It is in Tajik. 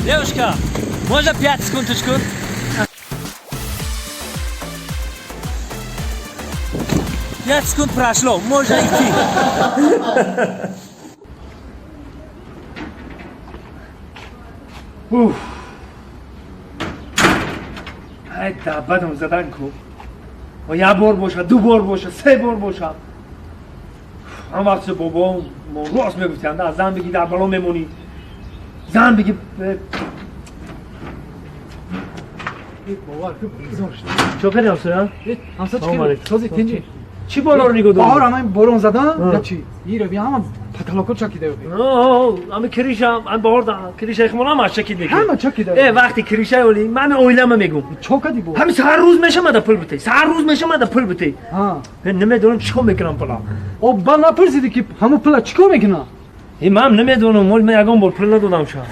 Девушка, можно 5 секундочку? 5 секунд прошло, можно идти. Уф. Ай, дабадам задан ку. Ва як бор боша, ду бор боша, се бор боша. Ҳам вақти бобом мо рост мегуфтанд, аз зан бигӣ, дар бало мемонӣ. Зан бигӣ. Бовар ку, безор шуд. Чо кардӣ, ҳамсоя? Ҳамса. Салом алейкум. Сози, тинҷи? Чӣ боло ро нигоҳ дорӣ? Баҳор ҳама борон задан, я чи ира би ҳама потолоко чакида. Ами криша, ами баҳор криша химон ҳама чакид мекунад. Ҳама чакида. Э, вақти криша оли ман оилама мегум. Чо кади бо? Ҳами сар рӯз мешамада пул битей, сар рӯз мешамада пул битей. Намедонам чикор мекунам пула. О, ба напурсиди, ки ҳамун пула чикор мекуна? Э, ман намедонам, мол ман ягон бор пул надодам ша.